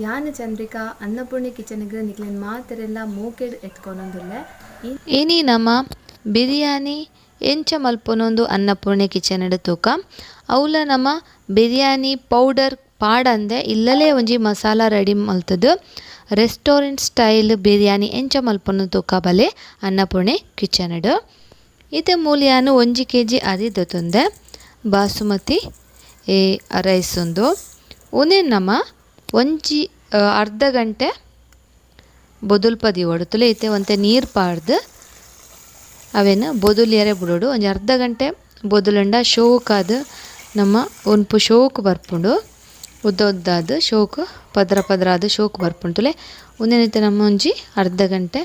ಯಾನ್ ಚಂದ್ರಿಕಾ ಅನ್ನಪೂರ್ಣೆ ಕಿಚನ್ ಗ್ ನಿಕ್ಲೆನ್ ಮಾತೆರೆನ್ಲ ಮೋಕೆಡ್ ಎತ್ಕೊನೊಂದುಲ್ಲೆ. ಇನಿ ನಮ ಬಿರಿಯಾನಿ ಎಂಚ ಮಲ್ಪೊನೊಂದು ಅನ್ನಪೂರ್ಣೆ ಕಿಚನ್ ಡ್ ತೂಕ. ಅವ್ಲ ನಮ ಬಿರಿಯಾನಿ ಪೌಡರ್ ಪಾಡಂದೆ ಇಲ್ಲಲೇ ಒಂಜಿ ಮಸಾಲ ರೆಡಿ ಮಲ್ತುದು ರೆಸ್ಟೋರೆಂಟ್ ಸ್ಟೈಲ್ ಬಿರಿಯಾನಿ ಎಂಚ ಮಲ್ಪೊನು ತೂಕ ಬಲೆ ಅನ್ನಪೂರ್ಣೆ ಕಿಚನ್ ಡ್. ಇತ್ತೆ ಮೂಲಿಯಾನು 1 ಕೆಜಿ ಅರಿ ದೊತೊಂದೆ ಬಾಸುಮತಿ ರೈಸ್ ಉಂದು. ಉಂದೆನ್ ನಮ ಒಂಜಿ ಅರ್ಧ ಗಂಟೆ ಬೊದುಲ್ಪ ದೀವೊಡು. ತುಲೆ ಇತ್ತೆ ಒಂತೆ ನೀರ್ ಪಾಡ್ದು ಅವೆನ್ ಬೊದುಲಿಯರೆ ಬುಡೊಡು. ಒಂಜಿ ಅರ್ಧ ಗಂಟೆ ಬೊದುಲಂಡ ಶೋಕಾದ್ ನಮ್ಮ ಉನ್ಪು ಶೋಕ್ ಬರ್ಪುಂಡು. ಉದ್ದ ಉದ್ದಾದ್ ಶೋಕ್ ಪದ್ರ ಪದ್ರಾದ್ ಶೋಕ್ ಬರ್ಪುಂಡು. ತುಲೆ ಉಂದೆನ್ ಇತ್ತೆ ನಮ್ಮ ಒಂಜಿ ಅರ್ಧ ಗಂಟೆ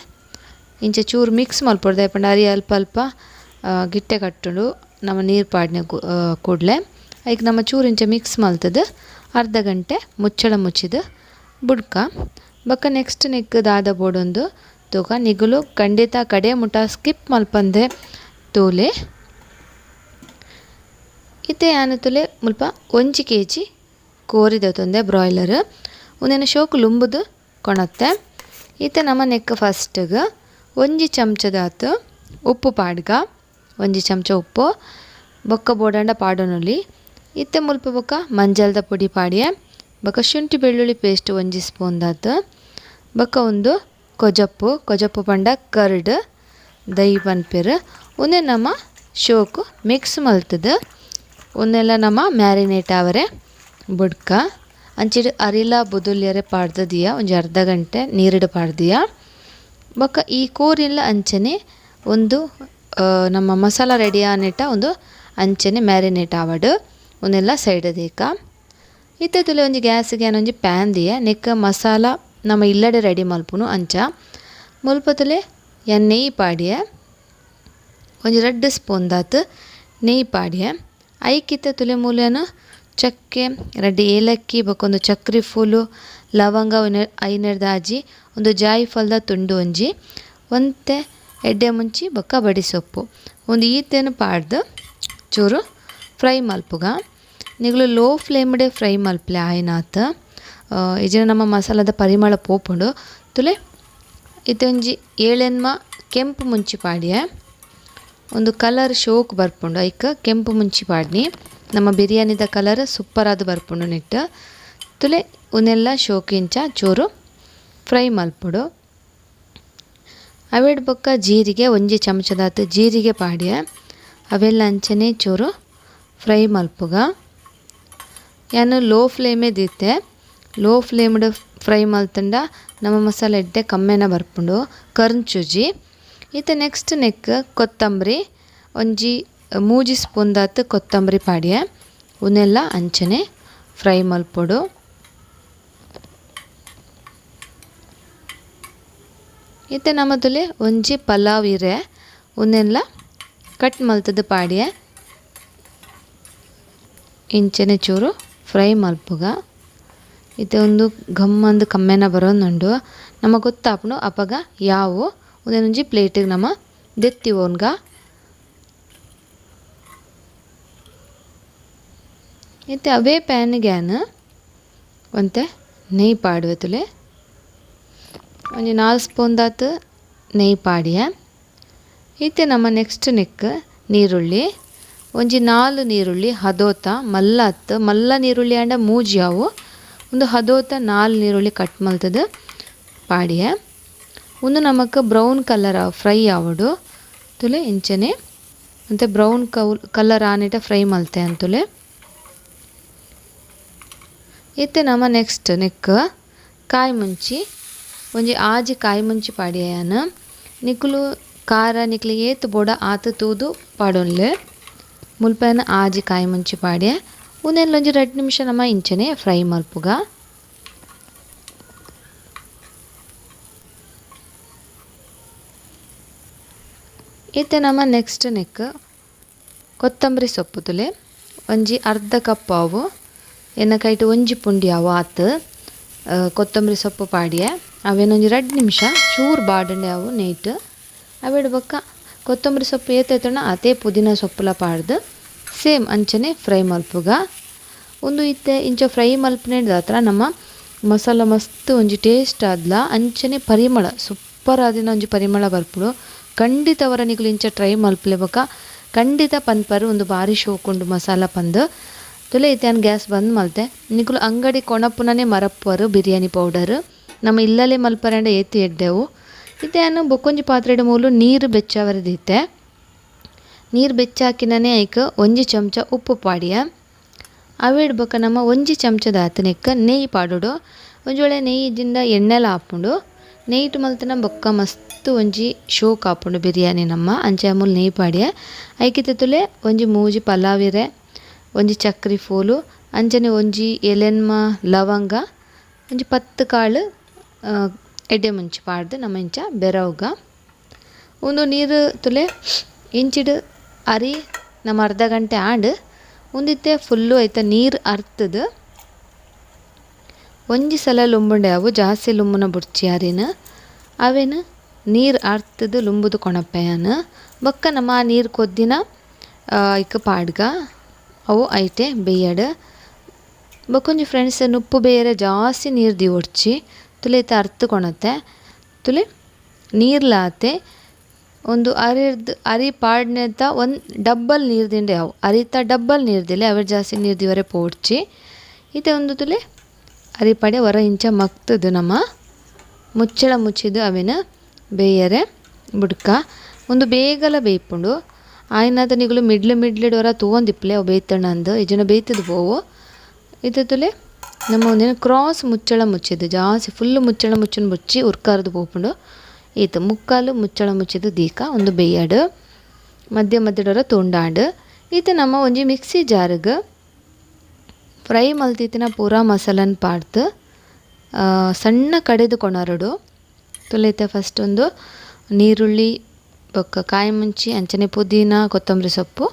ಇಂಚ ಚೂರು ಮಿಕ್ಸ್ ಮಲ್ಪೊಡು. ದಾಯೆ ಪಂಡ ಅರಿ ಅಲ್ಪ ಅಲ್ಪ ಗಿಟ್ಟೆ ಕಟ್ಟುಂಡು ನಮ್ಮ ನೀರ್ ಪಾಡ್ನೆ ಕೂಡ್ಲೆ. ಐಕ್ ನಮ್ಮ ಚೂರು ಇಂಚ ಮಿಕ್ಸ್ ಮಲ್ತುದು ಅರ್ಧ ಗಂಟೆ ಮುಚ್ಚಳ ಮುಚ್ಚಿದ್ ಬುಡ್ಕ. ಬೊಕ್ಕ ನೆಕ್ಸ್ಟ್ ನೆಕ್ ದಾದ ಬೋಡೊಂದು ತೂಕ. ನಿಗುಲು ಖಂಡಿತ ಕಡೆ ಮುಟ ಸ್ಕಿಪ್ ಮಲ್ಪಂದೆ ತೂಲೆ. ಇತ್ತೆ ಯಾನ್ ತುಲೆ ಮುಲ್ಪ 1 ಕೆಜಿ ಕೋರಿ ದೆತೊಂದೆ ಬ್ರಾಯ್ಲರ್. ಉಂದೆನ್ ಶೋಕು ಲುಂಬುದು ಕೊಣತ್ತೆ. ಇತ್ತೆ ನಮ್ಮ ನೆಕ್ ಫಸ್ಟ್ಗ್ 1 ಚಮಚದಾತ್ ಉಪ್ಪು ಪಾಡ್ಗ. 1 ಚಮಚ ಉಪ್ಪು ಬೊಕ್ಕ ಬೋಡಂಡ ಪಾಡೊನೊಲಿ. ಇತ್ತೆ ಮುಲ್ಪ ಬೊಕ್ಕ ಮಂಜಲ್ದ ಪೊಡಿ ಪಾಡಿಯೆ. ಬೊಕ್ಕ ಶುಂಠಿ ಬೆಳ್ಳುಳ್ಳಿ ಪೇಸ್ಟ್ 1 ಸ್ಪೂನ್ ದಾತ್. ಬೊಕ್ಕ ಒಂದು ಕೊಜಪ್ಪು, ಕೊಜಪ್ಪು ಪಂಡ ಕರ್ಡ್ ದಯಿ ಪನ್ಪೆರ್. ಉಂದೆನ್ ನಮ್ಮ ಶೋಕು ಮಿಕ್ಸ್ ಮಲ್ತುದು ಉಂದೆಲ್ಲ ನಮ್ಮ ಮ್ಯಾರಿನೇಟ್ ಆವರೆ ಬುಡ್ಕ. ಅಂಚಿಡ್ ಅರಿಲ ಬೊದುಲ್ಯರೆ ಪಾಡ್ದದಿಯ ಒಂಜಿ ಅರ್ಧ ಗಂಟೆ ನೀರಿಡ್ ಪಾಡ್ದಿಯ. ಬೊಕ್ಕ ಈ ಕೋರಿಲ ಅಂಚನೆ ಒಂದು ನಮ್ಮ ಮಸಾಲ ರೆಡಿ ಆನೆಟ ಒಂದು ಅಂಚನೆ ಮ್ಯಾರಿನೇಟ್ ಆವಡ್. ಉಂದೆಲ್ಲ ಸೈಡ್ ದೀಕ. ಇತ್ತೆ ತುಲೆ ಒಂಜಿ ಗ್ಯಾಸ್ ಗೆ ಒಂಜಿ ಪ್ಯಾನ್ ದಿಯ. ನೆಕ್ ಮಸಾಲ ನಮ್ಮ ಇಲ್ಲಡೆ ರೆಡಿ ಮಲ್ಪುನು ಅಂಚ. ಮುಲ್ಪ ತುಲೆ ಯಾನ್ ನೆಯ್ಯಿ ಪಾಡಿಯೆ. ಒಂಜಿ 2 ಸ್ಪೂನ್ ದಾತ್ ನೆಯ್ಯಿ ಪಾಡಿಯೆ. ಐಕಿತ್ತ ತುಲೆ ಮೂಲೆನ ಚಕ್ಕೆ 2 ಏಲಕ್ಕಿ ಬೊಕ್ಕ ಒಂದು ಚಕ್ರಿ ಫೂಲು ಲವಂಗ ಐನೆರ್ದ ಆಜಿ ಒಂದು ಜಾಯಿಫಲ್ದ ತುಂಡು ಒಂಜಿ ಒಂತೆ ಎಡ್ಡೆ ಮುಂಚಿ ಬೊಕ್ಕ ಬಡಿ ಸೊಪ್ಪು ಒಂದು ಈತೆನ್ ಪಾಡ್ದು ಚೂರು ಫ್ರೈ ಮಲ್ಪುಗ. ನಿಗುಲು ಲೋ ಫ್ಲೇಮ್ಡೆ ಫ್ರೈ ಮಲ್ಪಲೆ ಆಯ್ನಾತ್. ಇಜ್ಜಿಂಡ ನಮ್ಮ ಮಸಾಲದ ಪರಿಮಳ ಪೋಪುಂಡು. ತುಲೆ ಇತ್ತೆ ಒಂಜಿ ಏಳೆನ್ಮ ಕೆಂಪು ಮುಂಚಿ ಪಾಡಿಯೆ. ಒಂದು ಕಲರ್ ಶೋಕ್ ಬರ್ಪುಂಡು. ಐಕ್ ಕೆಂಪು ಮುಂಚಿ ಪಾಡ್ನಿ. ನಮ್ಮ ಬಿರಿಯಾನಿದ ಕಲರ್ ಸೂಪರ್ ಆದ್ ಬರ್ಪುಂಡು ನೆಟ್. ತುಲೆ ಉಂದೆಲ್ಲ ಶೋಕಿಂಚ ಚೂರು ಫ್ರೈ ಮಲ್ಪೊಡು. ಅವೆಡ್ ಬೊಕ್ಕ ಜೀರಿಗೆ 1 ಚಮಚದಾತ್ ಜೀರಿಗೆ ಪಾಡಿಯೆ. ಅವೆಲ್ಲ ಅಂಚನೆ ಚೂರು ಫ್ರೈ ಮಲ್ಪುಗ. ಯಾನ್ ಲೋ ಫ್ಲೇಮೇ ದೀತೆ. ಲೋ ಫ್ಲೇಮ್ಡ್ ಫ್ರೈ ಮಲ್ತಂಡ ನಮ್ಮ ಮಸಾಲೆ ಎಡ್ಡೆ ಕಮ್ಮೆನ ಬರ್ಪುಂಡು ಕರ್ಂಚುಜಿ. ಇತ್ತೆ ನೆಕ್ಸ್ಟ್ ನೆಕ್ ಕೊತ್ತಂಬರಿ ಒಂಜಿ 3 ಸ್ಪೂನ್ ದಾತ್ ಕೊತ್ತಂಬರಿ ಪಾಡಿಯೆ. ಉಂದೆಲ್ಲ ಅಂಚನೆ ಫ್ರೈ ಮಲ್ಪೊಡು. ಇತ್ತೆ ನಮದುಲೆ ಒಂಜಿ ಪಲಾವ್ ಇರೆ ಉಂದೆಲ್ಲ ಕಟ್ ಮಲ್ತದ ಪಾಡಿಯೆ. ಇಂಚನೆ ಚೂರು ಫ್ರೈ ಮಲ್ಪುಗ. ಇತ್ತೆ ಒಂದು ಘಮ್ಮಂದು ಕಮ್ಮೆನ ಬರೋನುಂಡು. ನಮ ಗೊತ್ತಾಪುಂಡು ಅಪಗ ಯಾವು ಉಂದೆನೊಂಜಿ ಪ್ಲೇಟಿಗೆ ನಮ ದೆತ್ತಿ ಓನ್ಗ. ಇತ್ತೆ ಅವೇ ಪ್ಯಾನ್ಗೆ ಯಾನ್ ಒಂತೆ ನೆಯ್ಯಿ ಪಾಡುವೆ ತುಲೆ. ಒಂಜಿ 4 ಸ್ಪೂನ್ ದಾತ್ ನೆಯ್ಯಿ ಪಾಡಿಯೆ. ಇತ್ತೆ ನಮ್ಮ ನೆಕ್ಸ್ಟ್ ನೆಕ್ ನೀರುಳ್ಳಿ ಒಂಜಿ 4 ನೀರುಳ್ಳಿ ಹದೋತ ಮಲ್ಲ ಅತ್ ಮಲ್ಲ ನೀರುಳ್ಳಿ ಆಂಡ ಮೂಜಿ ಆವು. ಒಂದು ಹದೋತ 4 ನೀರುಳ್ಳಿ ಕಟ್ ಮಲ್ತದು ಪಾಡಿಯೆ. ಉಂದು ನಮಕ್ brown colour fry ಆವೊಡು. ತುಲೆ ಇಂಚನೆ ಒಂತೆ ಬ್ರೌನ್ ಕಲರ್ ಆನೆಟ ಫ್ರೈ ಮಲ್ತೆ ಅಂತುಲೆ. ಇತ್ತೆ ನಮ ನೆಕ್ಸ್ಟ್ ನೆಕ್ ಕಾಯಿ ಮುಂಚಿ ಒಂಜಿ ಆಜಿ ಕಾಯಿ ಮುಂಚಿ ಪಾಡಿಯೆ ಯಾನ್. ನಿಕುಲು ಖಾರ ನಿಕ್ಲು ಏತ್ ಬೋಡ ಆತ್ ತೂದು ಪಾಡೊನ್ಲೆ. ಮುಲ್ಪನ ಆಜಿ ಕಾಯಿ ಮುಂಚಿ ಪಾಡಿಯೆ. ಉಂದೆನ್ ಒಂಜಿ 2 ನಿಮಿಷ ನಮ ಇಂಚನೆ ಫ್ರೈ ಮಲ್ಪುಗ. ಇತ್ತೆ ನಮ ನೆಕ್ಸ್ಟ್ ನೆಕ್ ಕೊತ್ತಂಬರಿ ಸೊಪ್ಪು ತುಲೆ ಒಂಜಿ ಅರ್ಧ ಕಪ್ ಆವು. ಎನ್ನ ಕೈಟ್ ಒಂಜಿ ಪುಂಡಿ ಆವು ಆತ್. ಕೊತ್ತಂಬರಿ ಸೊಪ್ಪು ಪಾಡಿಯೆ. ಅವೇನೊಂಜಿ 2 ನಿಮಿಷ ಚೂರು ಬಾಡಂಡೆ ಅವು ನೇಟ್. ಅವೆಡ್ ಬೊಕ್ಕ ಕೊತ್ತಂಬರಿ ಸೊಪ್ಪು ಏತೈತೋಣ ಅದೇ ಪುದೀನ ಸೊಪ್ಪುಲ ಪಾಡ್ದು ಸೇಮ್ ಅಂಚನೆ ಫ್ರೈ ಮಲ್ಪುಗ. ಉಂದು ಇತ್ತೆ ಇಂಚ ಫ್ರೈ ಮಲ್ಪುನೆಡ್ದಾತ್ರ ನಮ್ಮ Masala ಮಸ್ತ್ ಒಂಜಿ ಟೇಸ್ಟ್ ಆದ್ಲ ಅಂಚನೆ ಪರಿಮಳ ಸೂಪರ್ ಆದಿನ ಒಂಜಿ ಪರಿಮಳ ಬರ್ಪುಂಡು. ಖಂಡಿತ ಅವರ ನಿಕುಲು ಇಂಚ ಟ್ರೈ ಮಲ್ಪುಲೆ ಬೊಕ ಖಂಡಿತ ಪನ್ಪರು ಒಂದು ಬಾರಿ ಶೋಕುಂಡು ಮಸಾಲ ಪಂದ್. ತುಲೆ ಇತ್ತೆ ಯಾನ್ ಗ್ಯಾಸ್ ಬಂದ್ ಮಲ್ತೆ. ನಿಕುಲು ಅಂಗಡಿ ಕೊಣಪುನನೆ ಮರಪ್ಪರು ಬಿರಿಯಾನಿ ಪೌಡರ್. ನಮ್ಮ ಇಲ್ಲಲೆ ಮಲ್ಪರಂಡ ಏತ್ ಎಡ್ಡೆವು. ಇತ್ತೆ ಯಾನ್ ಬೊಕ್ಕೊಂಜಿ ಪಾತ್ರೆಡ್ ಮೂಲು ನೀರು ಬೆಚ್ಚಾವರೆ ದೀತೆ. ನೀರು ಬೆಚ್ಚಾಕಿನನೆ ಐಕ್ ಒಂಜಿ ಚಮಚ ಉಪ್ಪು ಪಾಡಿಯ. ಅವೇಡ್ ಬೊಕ ನಮ್ಮ ಒಂಜಿ ಚಮಚದ ಆತನೆಕ್ ನೆಯ್ಯಿ ಪಾಡೋಡು. ಒಂಜಿ ವೇಳೆ ನೆಯ್ಯಿ ಇಜ್ಜಿಂಡ ಎಣ್ಣೆಲ ಆಪುಂಡು. ನೆಯ್ಯಿಟ್ ಮಲ್ತನ ಬೊಕ್ಕ ಮಸ್ತ್ ಒಂಜಿ ಶೋಕ್ ಆಪುಂಡು ಬಿರಿಯಾನಿ ನಮ್ಮ. ಅಂಚೆ ಮೂಲು ನೆಯ್ಯಿ ಪಾಡಿಯ. ಐಕಿತ ತುಲೆ ಒಂಜಿ ಮೂಜಿ ಪಲಾವಿರೆ, ಒಂಜಿ ಚಕ್ರಿ ಫೂಲು, ಅಂಚನೆ ಒಂಜಿ ಎಲೆನ್ಮ ಲವಂಗ, ಒಂಜಿ 10 ಕಾಳು ಎಡ್ಡೆ ಮುಂಚಿ ಪಾಡ್ದು ನಮ್ಮ ಇಂಚ ಬೆರವುಗ. ಉಂದು ನೀರು ತುಲೆ ಇಂಚಿಡು ಅರಿ ನಮ್ಮ ಅರ್ಧ ಗಂಟೆ ಆಂಡ್. ಉಂದಿತ್ತೆ ಫುಲ್ಲು ಐತ ನೀರು ಅರ್ತದು. ಒಂಜಿ ಸಲ ಲುಂಬುಂಡೆ ಅವು ಜಾಸ್ತಿ ಲುಂಬುನ ಬುಡ್ಚಿ ಅರಿನ. ಅವೇನು ನೀರು ಅರ್ತದು ಲುಂಬುದು ಕೊಣಪ್ಪೆಯನ್. ಬೊಕ್ಕ ನಮ್ಮ ಆ ನೀರು ಕೊದ್ದಿನ ಐಕ ಪಾಡ್ಗ ಅವು ಐತೆ ಬೇಯಡ್. ಬೊಕ್ಕೊಂಜಿ ಫ್ರೆಂಡ್ಸ್ ನುಪ್ಪು ಬೇಯರೆ ಜಾಸ್ತಿ ನೀರು ದಿವೊಡ್ಚಿ ತುಲೆ ಐತ ಅರ್ತು ಕೊಣತ್ತೆ. ತುಲೆ ನೀರ್ಲಾತೆ ಒಂದು ಅರಿರ್ದ್ ಅರಿ ಪಾಡ್ನೆತ ಒಂದ್ ಡಬ್ಬಲ್ ನೀರು ದಿಂಡೆ ಅವು ಅರಿತ ಡಬ್ಬಲ್ ನೀರು ದಿಲೆ ಅವೆ ಜಾಸ್ತಿ ನೀರು ದಿವರೆ ಪೋಡ್ಚಿ. ಇತ್ತೆ ಒಂದು ತುಲೆ ಅರಿ ಪಾಡೆ ಹೊರ ಇಂಚ ಮಗ್ತದು ನಮ್ಮ ಮುಚ್ಚಳ ಮುಚ್ಚಿದು ಅವೇನ ಬೇಯರೆ ಬುಡ್ಕ. ಒಂದು ಬೇಗಲ ಬೇಯ್ಪುಂಡು. ಆಯ್ನಾದ ನಿಗುಲು ಮಿಡ್ಲು ಮಿಡ್ಲಿಡ್ ಹೊರ ತೂವೊಂದಿಪ್ಪಲೆ ಅವು ಬೇಯ್ತಣ್ಣಂದು ಇಜನ ಬೇಯ್ತದ ಪೋವು. ಇತ್ತೆ ತುಲೆ ನಮ್ಮ ಒಂದಿನ ಕ್ರಾಸ್ ಮುಚ್ಚಳ ಮುಚ್ಚಿದ್ದು ಜಾಸ್ತಿ ಫುಲ್ ಮುಚ್ಚಳ ಮುಚ್ಚನ ಮುಚ್ಚಿ ಉರ್ಕಾರದು ಪೋಪುಂಡು. ಈತ ಮುಕ್ಕಾಲು ಮುಚ್ಚಳ ಮುಚ್ಚಿದ್ದು ದೀಕ ಒಂದು ಬೇಯಡು ಮಧ್ಯ ಮಧ್ಯಡೊರ ತುಂಡಾಂಡು. ಈತ ನಮ್ಮ ಒಂಜಿ ಮಿಕ್ಸಿ ಜಾರ್ಗ್ ಫ್ರೈ ಮಲ್ತಿತ್ತಿನ ಪೂರಾ ಮಸಾಲನ್ ಪಾಡ್ದು ಸಣ್ಣ ಕಡೆದು ಕೊಣರಡು. ತುಲೈತೆ ಫಸ್ಟ್ ಒಂದು ನೀರುಳ್ಳಿ ಬೊಕ್ಕ ಕಾಯಿ ಮುಂಚಿ ಅಂಚನೆ ಪುದೀನ ಕೊತ್ತಂಬರಿ ಸೊಪ್ಪು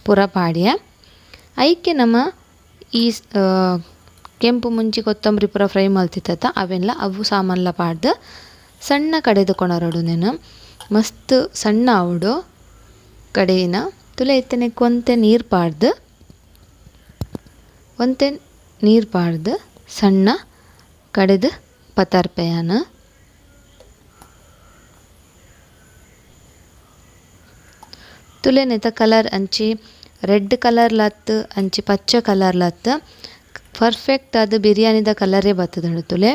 ಪೂರಾ ಪಾಡ್ಯ. ಐಕೆ ನಮ್ಮ ಈ ಕೆಂಪು ಮುಂಚಿ ಕೊತ್ತಂಬರಿ ಪೂರ ಫ್ರೈ ಮಲ್ತಿತ್ತ ಅವೆಲ್ಲ ಅವು ಸಾಮಾನ್ಲ ಪಾಡ್ದು ಸಣ್ಣ ಕಡೆದು ಕೊಣರಡು. ನೇನು ಮಸ್ತ್ ಸಣ್ಣ ಆವಡು ಕಡೆಯಿನ. ತುಲೆ ಇತ್ತನೆ ಒಂತೆ ನೀರು ಪಾಡ್ದು ಒಂತೆ ನೀರು ಪಾಡ್ದು ಸಣ್ಣ ಕಡೆದು ಪತಾರ್ಪೆಯಾನ. ತುಲೆ ನೆತ ಕಲರ್ ಅಂಚಿ ರೆಡ್ ಕಲರ್ ಲತ್ತು ಅಂಚಿ ಪಚ್ಚೆ ಕಲರ್ ಲತ್ತು ಪರ್ಫೆಕ್ಟ್ ಅದು ಬಿರಿಯಾನಿದ ಕಲರೇ ಬರ್ತದಂಡು. ತುಲೆ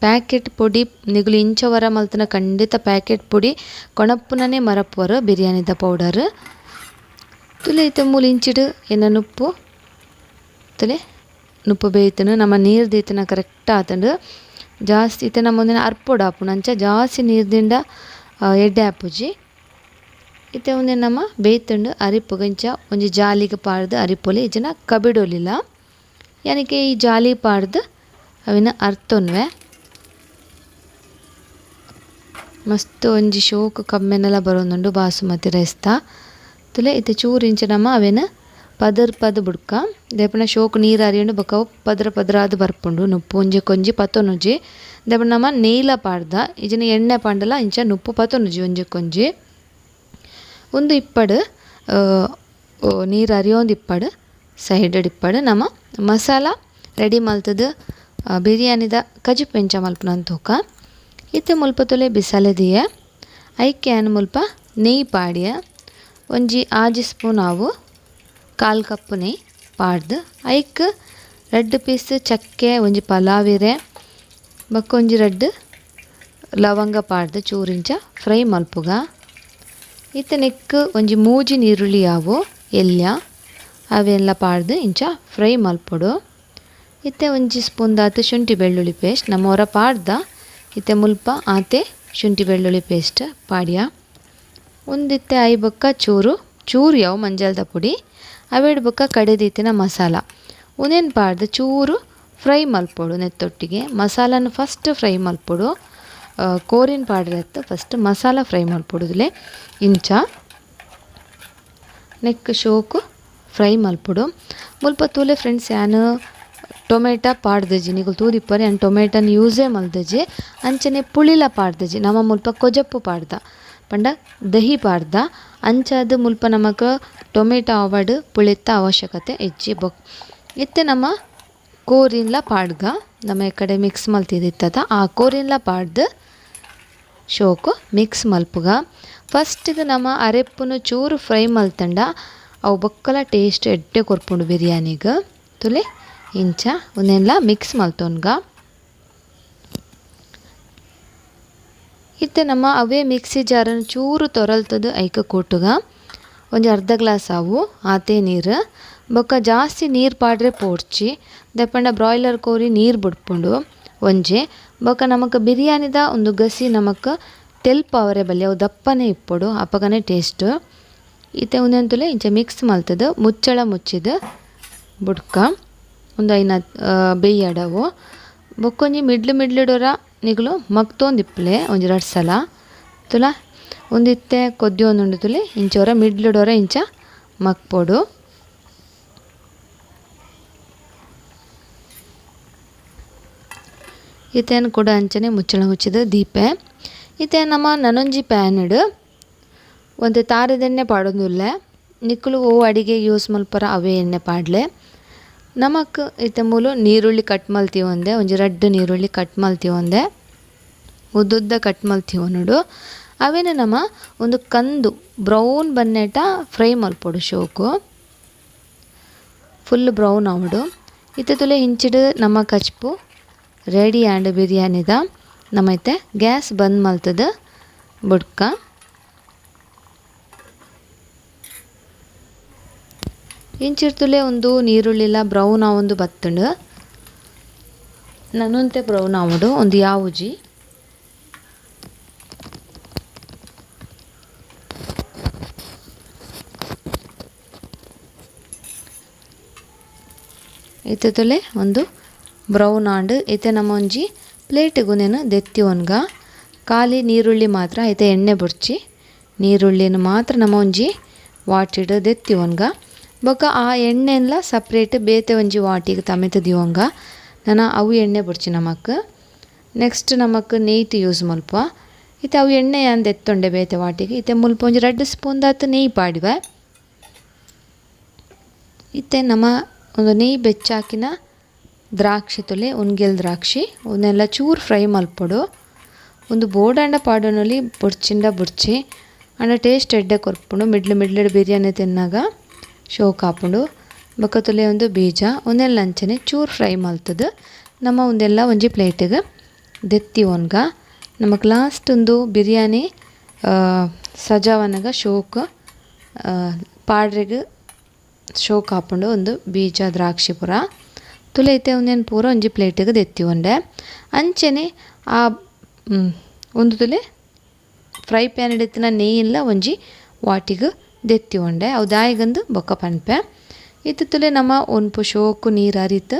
ಪ್ಯಾಕೆಟ್ ಪೊಡಿ ನಿಗುಲು ಇಂಚವರ ಮಲ್ತನ ಖಂಡಿತ ಪ್ಯಾಕೆಟ್ ಪೊಡಿ ಕೊಣಪ್ಪುನನೆ ಮರಪ್ಪುವರು ಬಿರಿಯಾನಿದ ಪೌಡರ್. ತುಲೆ ಇತ್ತೆ ಮೂಲು ಇಂಚಿಡು ಎನ್ನ ನುಪ್ಪು ತುಲೆ ನುಪ್ಪು ಬೇಯ್ತನು ನಮ್ಮ ನೀರು ದೀತನ ಕರೆಕ್ಟ್ ಆತಂಡು. ಜಾಸ್ತಿ ಇತ್ತೆ ನಮ್ಮ ಒಂದಿನ ಅರ್ಪೊಡು ಆಪುಂಡು ಅಂಚ ಜಾಸ್ತಿ ನೀರು ದಿಂಡ ಎಡ್ಡೆ ಆಪುಜಿ. ಇತ್ತೆ ಒಂದಿನ ನಮ್ಮ ಬೇಯ್ತುಂಡು ಅರಿಪುಗ ಇಂಚ ಒಂಜಿ ಜಾಲಿಗೆ ಪಾಡ್ದು ಅರಿಪೊಲಿ ಇಜ್ಜಿನ ಕಬಿಡೊಲಿಲ್ಲ. ಯಾನಿಕೆ ಈ ಜಾಲಿ ಪಾಡ್ದು ಅವಿನ ಅರ್ತೊನ್ವೆ. ಮಸ್ತ್ ಒಂಜಿ ಶೋಕು ಕಮ್ಮೆನೆಲ್ಲ ಬರೋದುಂಡು ಬಾಸುಮತಿ ರೈಸ್ತ. ತುಲೆ ಇತ್ತೆ ಚೂರು ಇಂಚ ನಮ್ಮ ಅವೇನ ಪದರ್ ಪದ ಬುಡ್ಕ ದೇಪಣ ಶೋಕು ನೀರು ಅರಿಯುಂಡು ಬೊಕ ಅವು ಪದ್ರ ಪದ್ರಾದ್ ಬರ್ಪುಂಡು. ನುಪ್ಪು ಒಂಜಿ ಕೊಂಜಿ ಪತ್ತೊನುಜಿ. ದೇಪಣ ನಮ್ಮ ನೇಯ್ಲ ಪಾಡ್ದ ಇಜ್ಜಿನ ಎಣ್ಣೆ ಪಾಂಡಲ ಇಂಚ ನುಪ್ಪು ಪತ್ತೊನುಜಿ ಒಂಜಿ ಕೊಂಜಿ. ಒಂದು ಇಪ್ಪಡು ನೀರು ಅರಿಯೊಂದು ಇಪ್ಪಡು ಸೈಡ್ ಇಪ್ಪಡು ನಮ್ಮ ಮಸಾಲ ರೆಡಿ ಮಲ್ತದು ಬಿರಿಯಾನಿದ ಕಜಿಪು ಎಂಚ ಮಲ್ಪುನ ತೂಕ. ಇತ್ತೆ ಮುಲ್ಪ ತುಲೆ ಬಿಸಲೆ ದೀಯ. ಐಕೆ ಯಾನ್ ಮುಲ್ಪ ನೆಯ್ಯಿ ಪಾಡಿಯ. ಒಂಜಿ 6 ಸ್ಪೂನ್ ಆವು 1/4 ಕಪ್ ನೆಯ್ಯಿ ಪಾಡ್ದು ಐಕ್ 2 ಪೀಸ್ ಚಕ್ಕೆ ಒಂಜಿ ಪಲಾವಿರೆ ಬೊಕ್ಕ ಒಂಜಿ 2 ಲವಂಗ ಪಾಡ್ದು ಚೂರಿಂಚ ಫ್ರೈ ಮಲ್ಪುಗ. ಇತ್ತೆ ನೆಕ್ಕ್ ಒಂಜಿ ಮೂಜಿ ನೀರುಳ್ಳಿ ಆವು ಎಲ್ಯ ಅವೆಲ್ಲ ಪಾಡ್ದು ಇಂಚ ಫ್ರೈ ಮಲ್ಪೊಡು. ಇತ್ತೆ ಒಂಜಿ ಸ್ಪೂನ್ ದಾತ್ ಶುಂಠಿ ಬೆಳ್ಳುಳ್ಳಿ ಪೇಸ್ಟ್ ನಮ್ಮ ಹೊರ ಪಾಡ್ದ. ಇತ್ತೆ ಮುಲ್ಪ ಆತೆ ಶುಂಠಿ ಬೆಳ್ಳುಳ್ಳಿ ಪೇಸ್ಟ್ ಪಾಡ್ಯ. ಒಂದಿತ್ತೆ I ಬೊಕ್ಕ ಚೂರು ಚೂರು ಯಾವು ಮಂಜಲ್ದ ಪುಡಿ ಅವೆಡ್ ಬೊಕ್ಕ ಕಡೆದೀತಿನ ಮಸಾಲ ಉಂದೆನ್ ಪಾಡ್ದು ಚೂರು ಫ್ರೈ ಮಲ್ಪೊಡು. ನೆತ್ತೊಟ್ಟಿಗೆ ಮಸಾಲನ ಫಸ್ಟ್ ಫ್ರೈ ಮಲ್ಪೊಡು. ಕೋರಿನ್ ಪಾಡ್ರೆತ್ತು ಫಸ್ಟ್ ಮಸಾಲ ಫ್ರೈ ಮಲ್ಪೊಡುದಿಲೆ ಇಂಚ ನೆಕ್ ಶೋಕು ಫ್ರೈ ಮಲ್ಪೊಡು. ಮುಲ್ಪ ತೂಲೆ ಫ್ರೆಂಡ್ಸ್ ಯಾನ್ ಟೊಮೆಟೊ ಪಾಡ್ದಜಿ ನಿಕುಲು ತೂದಿಪ್ಪರೆ ಯಾನ್ ಟೊಮೆಟೊನ್ ಯೂಸೇ ಮಲ್ದಜಿ. ಅಂಚನೆ ಪುಳಿಲ ಪಾಡ್ದಜಿ ನಮ ಮುಲ್ಪ ಕೊಜಪ್ಪು ಪಾಡ್ದ ಪಂಡ ದಹಿ ಪಾಡ್ದ. ಅಂಚಾದ್ ಮುಲ್ಪ ನಮಕ್ ಟೊಮೆಟೊ ಆವಡ್ ಪುಳಿತ್ತ ಅವಶ್ಯಕತೆ ಇಜ್ಜಿ. ಬೊಕ್ ಇತ್ತೆ ನಮ ಕೋರಿನ್ಲ ಪಾಡ್ಗ ನಮ್ಮ ಕಡೆ ಮಿಕ್ಸ್ ಮಲ್ತಿದ್ದಿತ್ತದ ಆ ಕೋರಿನ್ಲ ಪಾಡ್ದು ಶೋಕು ಮಿಕ್ಸ್ ಮಲ್ಪುಗ. ಫಸ್ಟಿಗೆ ನಮ್ಮ ಅರೆಪ್ಪುನು ಚೂರು ಫ್ರೈ ಮಲ್ತಂಡ ಅವು ಬೊಕ್ಕಲ ಟೇಸ್ಟ್ ಎಡ್ಡೆ ಕೊರ್ಪುಂಡು ಬಿರಿಯಾನಿಗೆ. ತುಲೆ ಇಂಚ ಒಂದೆಲ್ಲ ಮಿಕ್ಸ್ ಮಲ್ತೊನ್ಗ. ಇತ್ತೆ ನಮ್ಮ ಅವೇ ಮಿಕ್ಸಿ ಜಾರನ್ನು ಚೂರು ತೊರಲ್ತದ ಐಕ ಕೂಟುಗ ಒಂಜಿ ಅರ್ಧ ಗ್ಲಾಸ್ ಅವು ಆತೆ ನೀರು ಬೊಕ್ಕ ಜಾಸ್ತಿ ನೀರು ಪಾಡ್ರೆ ಪೋಡ್ಚಿ ದೆಪ್ಪಂಡ ಬ್ರಾಯ್ಲರ್ ಕೋರಿ ನೀರು ಬುಡ್ಪುಂಡು ಒಂಜಿ ಬೊಕ್ಕ ನಮಕ್ ಬಿರಿಯಾನಿದ ಒಂದು ಗಸಿ ನಮಕ್ ತೆಲ್ಪು ಅವರೆ ಬಲ್ಲಿ ಅವು ದಪ್ಪನೆ ಇಪ್ಪೊಡು ಅಪಗನೆ ಟೇಸ್ಟ್. ಇತ್ತೆ ಉಂದೆನ್ ಇಂಚ ಮಿಕ್ಸ್ ಮಲ್ತದ ಮುಚ್ಚಳ ಮುಚ್ಚಿದ ಬುಡ್ಕ ಒಂದು ಐನ ಬೇಯಡವು ಬೊಕ್ಕೊಂಜಿ ಮಿಡ್ಲು ಮಿಡ್ಲುಡೊರ ನಿಗುಲು ಮಗ್ತೊಂದಿಪ್ಪುಲೆ ಒಂಜಿ ರಡ್ಡ್ ಸಲ ತುಲ ಒಂದಿತ್ತೆ ಕೊದ್ದಿಯೊಂದುಂಡು ತುಲೆ ಇಂಚ ಒರ ಮಿಡ್ಲುಡೊರ ಇಂಚ ಮಗ್ಪೊಡು. ಇತ್ತೇನು ಕೂಡ ಅಂಚನೆ ಮುಚ್ಚಳ ಮುಚ್ಚಿದ ದೀಪೆ. ಇತ್ತೆ ನಮ್ಮ ನನೊಂಜಿ ಪ್ಯಾನ್ ಒಂತೆ ತಾರೆದೆಣ್ಣೆ ಪಾಡೊಂದುಲ್ಲೆ ನಿಕುಲು ಓ ಅಡಿಗೆ ಯೂಸ್ ಮಲ್ಪರ ಅವೇ ಎಣ್ಣೆ ಪಾಡ್ಲೆ. ನಮಕ್ ಇತ್ತೆ ಮೂಲು ನೀರುಳ್ಳಿ ಕಟ್ ಮಲ್ತೀವೊಂದೆ ಒಂಜಿ ರಡ್ಡ್ ನೀರುಳ್ಳಿ ಕಟ್ ಮಲ್ತೀವೊಂದೆ ಉದ್ದುದ್ದ ಕಟ್ ಮಲ್ತೀವೊನುಡು ಅವೇನು ನಮ ಒಂದು ಕಂದು ಬ್ರೌನ್ ಬನ್ನೇಟ ಫ್ರೈ ಮಲ್ಪೊಡು ಶೋಕು ಫುಲ್ ಬ್ರೌನ್ ಆವೊಡು. ಇತ್ತೆ ತುಲೆ ಇಂಚಿಡ್ ನಮ್ಮ ಕಚ್ಪು ರೆಡಿ ಆಂಡ್ ಬಿರಿಯಾನಿದ. ನಮ್ಮ ಇತ್ತೆ ಗ್ಯಾಸ್ ಬಂದ್ ಮಲ್ತದ ಬುಡ್ಕ. ಇಂಚಿರ್ತುಲೆ ಒಂದು ನೀರುಳ್ಳಿಲ ಬ್ರೌನ್ ಆವೊಂದು ಬತ್ತುಂಡು ನನೊಂತೆ ಬ್ರೌನ್ ಆವೊಡು ಒಂದು ಯಾವುಜಿ. ಇತ್ತೆ ತುಲೆ ಒಂದು ಬ್ರೌನ್ ಆಂಡ್ ಇತ್ತೆ ನಮ್ಮ ಒಂಜಿ ಪ್ಲೇಟಿಗೆ ಉಂದೆನ್ ದೆತ್ತಿ ಒನ್ಗ ಖಾಲಿ ನೀರುಳ್ಳಿ ಮಾತ್ರ ಇತ್ತೆ ಎಣ್ಣೆ ಬೊಡ್ಚಿ ನೀರುಳ್ಳಿನ ಮಾತ್ರ ನಮ್ಮ ಒಂಜಿ ವಾಟಿಡ್ ದೆತ್ತಿ ಒನ್ಗ. ಬೊಕ್ಕ ಆ ಎಣ್ಣೆನ್ಲ ಸಪ್ರೇಟ್ ಬೇತೆ ಒಂಜಿ ವಾಟಿಗೆ ತಮೆತ ದಿವೊಂಗ ನನ ಅವು ಎಣ್ಣೆ ಬೊಡ್ಚಿ ನಮಕ್. ನೆಕ್ಸ್ಟ್ ನಮಕ್ ನೆಯ್ಟ್ ಯೂಸ್ ಮಲ್ಪ. ಇತ್ತೆ ಅವು ಎಣ್ಣೆ ಯಾನ್ ದೆತ್ತೊಂಡೆ ಬೇತೆ ವಾಟಿಗೆ. ಇತ್ತೆ ಮುಲ್ಪ ಒಂಜಿ ರಡ್ಡ್ ಸ್ಪೂನ್ ದಾತ್ ನೆಯ್ ಪಾಡಿವೆ. ಇತ್ತೆ ನಮ ಒಂದು ನೆಯ್ ಬೆಚ್ಚಾಕಿನ ದ್ರಾಕ್ಷಿ ತುಲೆ ಉನ್ಗೆಲ್ ದ್ರಾಕ್ಷಿ ಉಂದೆಲ್ಲ ಚೂರು ಫ್ರೈ ಮಲ್ಪೊಡು. ಒಂದು ಬೋಡಾಂಡ ಪಾಡೊನೊಲಿ ಬೊಡ್ಚಿಂಡ ಬೊಡ್ಚಿ ಆಂಡ ಟೇಸ್ಟ್ ಎಡ್ಡೆ ಕೊರ್ಪುಂಡು. ಮಿಡ್ಲು ಮಿಡ್ಲುಡ್ ಬಿರಿಯಾನಿ ತಿನ್ನಾಗ ಶೋಕ್ ಆಪುಂಡು. ಬೊಕ್ಕ ತುಲೆ ಒಂದು ಬೀಜ ಉಂದೆಲ್ಲ ಅಂಚನೆ ಚೂರು ಫ್ರೈ ಮಲ್ತದು ನಮ್ಮ ಉಂದೆಲ್ಲ ಒಂಜಿ ಪ್ಲೇಟಿಗೆ ದೆತ್ತಿ ಒನ್ಗ. ನಮಕ್ ಲಾಸ್ಟ್ ಒಂದು ಬಿರಿಯಾನಿ ಸಜಾವನಗ ಶೋಕ್ ಪಾಡ್ರೆಗ್ ಶೋಕ್ ಆಪುಂಡು ಒಂದು ಬೀಜ ದ್ರಾಕ್ಷಿ ಪೂರ ತುಲೆ ಇತ್ತೆ ಉಂದೆನ್ ಪೂರ ಒಂಜಿ ಪ್ಲೇಟಿಗೆ ದೆತ್ತಿ ಒಂಡೆ. ಅಂಚನೆ ಆ ಒಂದು ತುಲೆ ಫ್ರೈ ಪ್ಯಾನ್ ಇತ್ತಿನ ನೆಯ್ಯಿಲ್ಲ ಒಂಜಿ ವಾಟಿಗೆ ದೆತ್ತಿ ಒಂಡೆ ಅವು ದಾಯಿಗಂದು ಬೊಕ್ಕ ಪನ್ಪೆ. ಇತ್ತೆ ತುಲೆ ನಮ್ಮ ಒನ್ಪು ಶೋಕು ನೀರು ಅರಿತು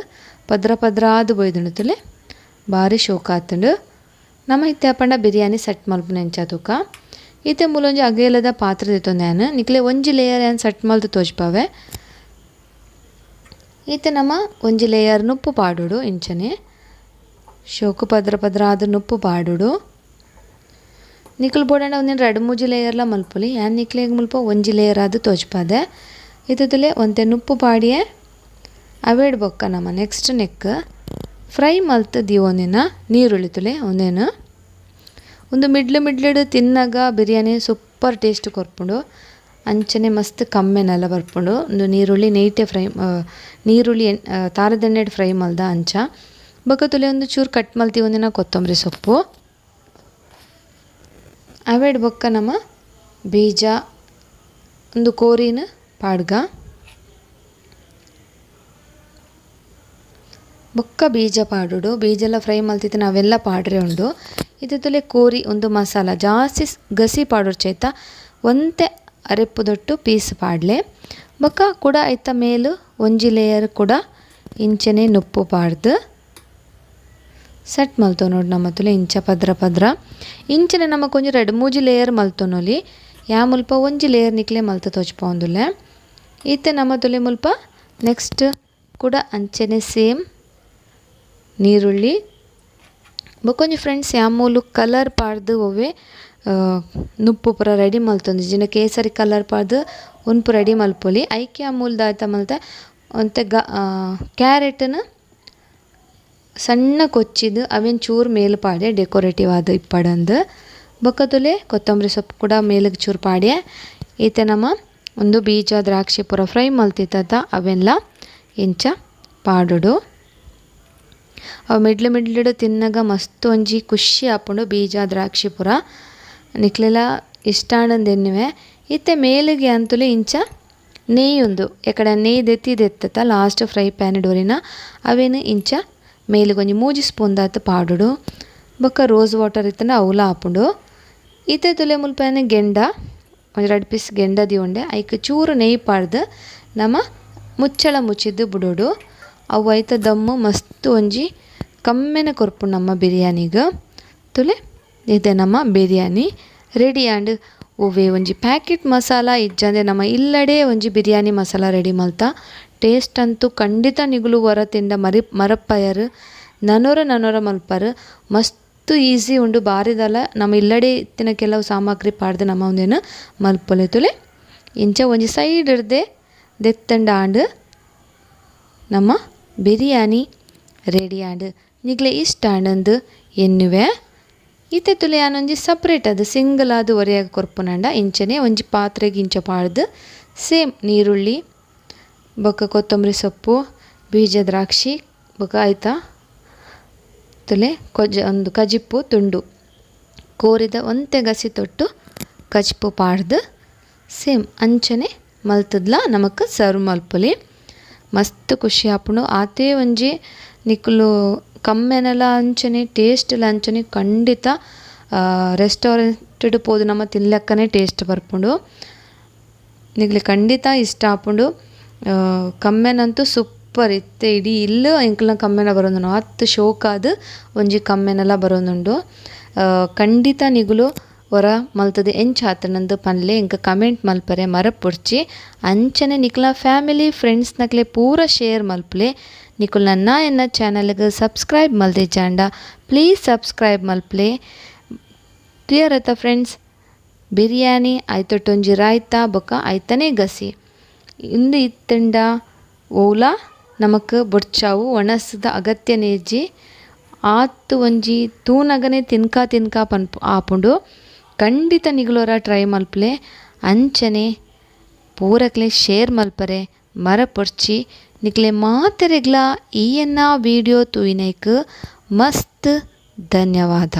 ಪದ್ರ ಪದ್ರಾದು ಬೊಯ್ದುಂಡು ತುಲೆ ಬಾರಿ ಶೋಕ್ ಆತುಂಡು. ನಮ್ಮ ಇತ್ತೆ ಅಪಂಡ ಬಿರಿಯಾನಿ ಸೆಟ್ ಮಲ್ಪುನ ಎಂಚ ತೂಕ. ಇತ್ತೆ ಮೂಲೊಂಜಿ ಅಗೇಲದ ಪಾತ್ರೆ ದೆತ್ತೊಂದೆ ಯಾನ್ ನಿಕ್ಲೆ ಒಂಜಿ ಲೇಯರ್ ಯಾನ್ ಸೆಟ್ ಮಲ್ತು ತೋಜ್ಪಾವೆ. ಇತ್ತೆ ನಮ್ಮ ಒಂಜಿ ಲೇಯರ್ ನುಪ್ಪು ಪಾಡೊಡು ಇಂಚನೆ ಶೋಕು ಪದ್ರ ಪದ್ರಾದ ನುಪ್ಪು ಪಾಡೊಡು. ನಿಕುಲು ಬೋಡಾಂಡ ಒಂದಿನ ರಡ್ಡ್ ಮೂಜಿ ಲೇಯರ್ಲ ಮಲ್ಪೊಲಿ ಯಾನ್ ನಿಕ್ಲೆಗ್ ಮುಲ್ಪ ಒಂಜಿ ಲೇಯರ್ ಆದ್ ತೋಜ್ಪಾದೆ. ಇತ್ತೆ ತುಲೆ ಒಂತೆ ನುಪ್ಪು ಪಾಡಿಯೆ ಅವೇಡ್ ಬೊಕ್ಕ ನಮ್ಮ next neck fry ಮಲ್ತ್ ದೀವೊಂದಿನ ನೀರುಳ್ಳಿ ತುಲೆ ಒಂದೇನು ಒಂದು ಮಿಡ್ಲು ಮಿಡ್ಲುಡ್ ತಿನ್ನಾಗ ಬಿರಿಯಾನಿ ಸೂಪರ್ ಟೇಸ್ಟ್ ಕೊರ್ಪುಂಡು. ಅಂಚನೆ ಮಸ್ತ್ ಕಮ್ಮೆನೆಲ್ಲ ಬರ್ಪುಂಡು. ಒಂದು ನೀರುಳ್ಳಿ ನೆಯ್ಟೆ ಫ್ರೈ ನೀರುಳ್ಳಿ ತಾರದೆಣ್ಣೆಡ್ ಫ್ರೈ ಮಲ್ದ ಅಂಚ. ಬೊಕ್ಕ ತುಲೆ ಒಂದು ಚೂರು ಕಟ್ ಮಲ್ತಿ ಒಂದಿನ ಕೊತ್ತಂಬರಿ ಸೊಪ್ಪು ಅವೇಡ್ ಬೊಕ್ಕ ನಮ್ಮ ಬೀಜ ಒಂದು ಕೋರಿನ ಪಾಡ್ಗ. ಬೊಕ್ಕ ಬೀಜ ಪಾಡೊಡು. ಬೀಜೆಲ್ಲ ಫ್ರೈ ಮಲ್ತಿತ್ತಿನ ಅವೆಲ್ಲ ಪಾಡ್ರೆ ಉಂಡು. ಇತ್ತೆ ತುಲೆ ಕೋರಿ ಒಂದು ಮಸಾಲ ಜಾಸ್ತಿ ಗಸಿ ಪಾಡೊಡ್ಚಿ ಐತ ಒಂತೆ ಅರೆಪ್ಪುದೊಟ್ಟು ಪೀಸ್ ಪಾಡ್ಲೆ. ಬೊಕ್ಕ ಕೂಡ ಐತ ಮೇಲು ಒಂಜಿ ಲೇಯರ್ ಕೂಡ ಇಂಚನೆ ನುಪ್ಪು ಪಾಡ್ದು ಸೆಟ್ ಮಲ್ತೊನೊಡು ನಮ್ಮ ತುಲೆ ಇಂಚ ಪದ್ರ ಪದ್ರ. ಇಂಚನೆ ನಮಕ್ ಒಂಜಿ ರಡ್ಡ್ ಮೂಜಿ ಲೇಯರ್ ಮಲ್ತೊನೊಲಿ ಯಾ ಮುಲ್ಪ ಒಂಜಿ ಲೇಯರ್ ನಿಕ್ಲೆ ಮಲ್ತ್ ತೋಜ್ಪಾವೊಂದುಲ್ಲೆ. ಇತ್ತೆ ನಮ್ಮ ತುಲೆ ಮುಲ್ಪ ನೆಕ್ಸ್ಟ್ ಕೂಡ ಅಂಚನೆ ಸೇಮ್ ನೀರುಳ್ಳಿ ಬೊಕೊಂಜಿ ಫ್ರೆಂಡ್ಸ್ ಯಾ ಮೂಲು ಕಲರ್ ಪಾಡ್ದು ಒವ್ವೆ ನುಪ್ಪು ಪೂರ ರೆಡಿ ಮಲ್ತೊಂದಿಜ್ಜಿಂಡ ಕೇಸರಿ ಕಲರ್ ಪಾಡ್ದು ಉನ್ಪು ರೆಡಿ ಮಲ್ಪೊಲಿ. ಐಕೆ ಆ ಮೂಲು ದಾತ ಮಲ್ತೆ ಒಂತೆ ಕ್ಯಾರೆಟ್ನ್ ಸಣ್ಣ ಕೊಚ್ಚಿದ್ ಅವೆನ್ ಚೂರು ಮೇಲ್ ಪಾಡ್ಯ ಡೆಕೋರೇಟಿವ್ ಆದ್ ಇಪ್ಪಡಂದ್. ಬೊಕ್ಕ ತೂಲೆ ಕೊತ್ತಂಬರಿ ಸೊಪ್ಪು ಕೂಡ ಮೇಲ್ಗ್ ಚೂರು ಪಾಡ್ಯ. ಇತ್ತೆ ನಮ ಉಂದು ಬೀಜ ದ್ರಾಕ್ಷಿ ಪೂರ ಫ್ರೈ ಮಲ್ತಿತ್ತ ಅವೆನ್ಲ ಇಂಚ ಪಾಡೊಡು. ಅವು ಮಿಡ್ಲ್ ಮಿಡ್ಲ್ಡ್ ತಿನ್ನಗ ಮಸ್ತ್ ಒಂಜಿ ಖುಷಿ ಆಪುಂಡು ಬೀಜ ದ್ರಾಕ್ಷಿ ಪೂರ ನಿಕ್ಲೆಲ ಇಷ್ಟ ಆಂಡಂದ್ ಎನ್ನುವೆ. ಇತ್ತೆ ಮೇಲ್ಗೆ ಅಂತುಲೆ ಇಂಚ ನೆಯ್ಯಿ ಉಂದು ಎಕಡೆ ನೆಯ್ಯಿ ದೆತ್ತಿ ದೆತ್ತತ ಲಾಸ್ಟ್ ಫ್ರೈ ಪ್ಯಾನ್ ಡೋರಿನ ಅವೆನ್ ಇಂಚ ಮೇಲ್ಗ್ ಒಂಜಿ 3 ಸ್ಪೂನ್ ದಾತ್ ಪಾಡೊಡು. ಬೊಕ್ಕ ರೋಸ್ ವಾಟರ್ ಇತ್ತಂಡ ಅವುಲ ಆಪುಂಡು. ಇತ್ತೆ ತುಲೆ ಮುಲ್ಪ ಗೆಂಡ ಒಂಜಿ 2 ಪೀಸ್ ಗೆಂಡ ದಿಯೊಂಡೆ ಐಕ್ ಚೂರು ನೆಯ್ಯಿ ಪಾಡ್ದ್ ನಮ ಮುಚ್ಚಳ ಮುಚ್ಚಿದ್ ಬುಡೊಡು. ಅವು ಐತ ದಮ್ಮು ಮಸ್ತ್ ಒಂಜಿ ಕಮ್ಮೆನ ಕೊರ್ಪುಂಡು ನಮ್ಮ ಬಿರಿಯಾನಿಗ್. ತುಲೆ ಇತ್ತೆ ನಮ್ಮ ಬಿರಿಯಾನಿ ರೆಡಿ ಆಂಡ್. ಒವ್ವೆ ಒಂಜಿ ಪ್ಯಾಕೆಟ್ ಮಸಾಲ ಇಜ್ಜಂದೆ ನಮ್ಮ ಇಲ್ಲಡೆ ಒಂಜಿ ಬಿರಿಯಾನಿ ಮಸಾಲ ರೆಡಿ ಮಲ್ತ. ಟೇಸ್ಟ್ ಅಂತೂ ಖಂಡಿತ ನಿಗುಲು ಹೊರ ತಿಂಡ ಮರಪ್ಪಯರು ನನೊರ ನನೊರ ಮಲ್ಪರು. ಮಸ್ತ್ ಈಸಿ ಉಂಡು ಬಾರಿದಲ ನಮ್ಮ ಇಲ್ಲಡೆ ಇತ್ತಿನ ಕೆಲವು ಸಾಮಗ್ರಿ ಪಾಡ್ದು ನಮ್ಮ ಒಂದೇನು ಮಲ್ಪೊಲೆ. ತುಲೆ ಇಂಚ ಒಂಜಿ ಸೈಡ್ ಇರ್ದೆ ದೆತ್ತಂಡ ಆಂಡ್ ನಮ್ಮ ಬಿರಿಯಾನಿ ರೆಡಿ ಆಂಡ್. ನಿಗ್ಲೆ ಇಷ್ಟ ಆಂಡಂದು ಎನ್ನುವೆ. ಇತ್ತೆ ತುಲೆ ಯಾನೊಂಜಿ ಸಪ್ರೇಟ್ ಅದು ಸಿಂಗಲ್ ಆದ್ ಒರಿಯಾಗ ಕೊರ್ಪುನಂಡ ಇಂಚನೆ ಒಂಜಿ ಪಾತ್ರೆಗ್ ಇಂಚ ಪಾಡ್ದು ಸೇಮ್ ನೀರುಳ್ಳಿ ಬೊಕ್ಕ ಕೊತ್ತಂಬರಿ ಸೊಪ್ಪು ಬೀಜ ದ್ರಾಕ್ಷಿ ಬೊಕ್ಕ ಐತ ತುಲೆ ಕೊಜ ಒಂದು ಕಜಿಪ್ಪು ತುಂಡು ಕೋರಿದ ಒಂತೆ ಗಸಿ ತೊಟ್ಟು ಕಜಿಪ್ಪು ಪಾಡ್ದು ಸೇಮ್ ಅಂಚನೆ ಮಲ್ತುದ್ಲ ನಮಕ್ ಸರ್ವ್ ಮಲ್ಪೊಲಿ. ಮಸ್ತ್ ಖುಷಿ ಆಪುಂಡು. ಆತೇ ಒಂಜಿ ನಿಕುಲು ಕಮ್ಮೆನಲ ಅಂಚನೆ ಟೇಸ್ಟ್ ಲ ಅಂಚನೆ ಖಂಡಿತ ರೆಸ್ಟೋರೆಂಟ್ ಪೋದು ನಮ ತಿನ್ಲೆಕ್ಕನೆ ಟೇಸ್ಟ್ ಬರ್ಪುಂಡು. ನಿಕ್ಲೆ ಖಂಡಿತ ಇಷ್ಟ ಆಪುಂಡು. ಕಮ್ಮೆನಂತೂ ಸೂಪರ್ ಇತ್ತೆ ಇಡೀ ಇಲ್ಲ್ ಎಂಕಲ್ನ ಕಮ್ಮೆನ ಬರೊಂದುಂಡು ಆತ್ ಶೋಕಾದ್ ಒಂಜಿ ಕಮ್ಮೆನಲ ಬರೊಂದುಂಡು. ಖಂಡಿತ ನಿಗುಲು ಒರ ಮಲ್ತುದು ಎಂಚ ಆತುಂಡು ಪನ್ಲೆ ಎಂಕ್ ಕಮೆಂಟ್ ಮಲ್ಪರೆ ಮರಪೊಡ್ಚಿ. ಅಂಚನೆ ನಿಕ್ಲ್ನ ಫ್ಯಾಮಿಲಿ ಫ್ರೆಂಡ್ಸ್ ನಕ್ಲೆ ಪೂರ ಶೇರ್ ಮಲ್ಪುಲೆ. ನಿಕುಲು ನನ್ನ ಎನ್ನ ಚಾನಲ್ ಗ್ ಸಬ್ಸ್ಕ್ರೈಬ್ ಮಲ್ದಿಜಾಂಡ ಪ್ಲೀಸ್ ಸಬ್ಸ್ಕ್ರೈಬ್ ಮಲ್ಪುಲೆ. ಕ್ಲಿಯರ್ ಅತ್ತ ಫ್ರೆಂಡ್ಸ್? ಬಿರಿಯಾನಿ ಐತೊಟ್ಟೊಂಜಿ ರಾಯ್ತ ಬೊಕ್ಕ ಐತನೇ ಗಸಿ ಇಂದು ಇತ್ತಂಡ ಓಲ ನಮಕ್ ಬೊಡ್ಚಾವು ಒಣಸ್ದ ಅಗತ್ಯ ನೇಜಿ. ಆತ್ ಒಂಜಿ ತೂನಗನೆ ತಿನ್ಕ ತಿನ್ಕ ಪನ್ಪು ಆಪುಂಡು. ಖಂಡಿತ ನಿಗುಲೊರ ಟ್ರೈ ಮಲ್ಪುಲೆ. ಅಂಚನೆ ಪೂರಕ್ಲೆ ಶೇರ್ ಮಲ್ಪರೆ ಮರಪೊಡ್ಚಿ. ನಿಕ್ಲೆ ಮಾತೆರೆಗ್ಲ ಈ ಎನ್ನ ವಿಡಿಯೋ ತೂಯಿನೈಕ್ ಮಸ್ತ್ ಧನ್ಯವಾದ.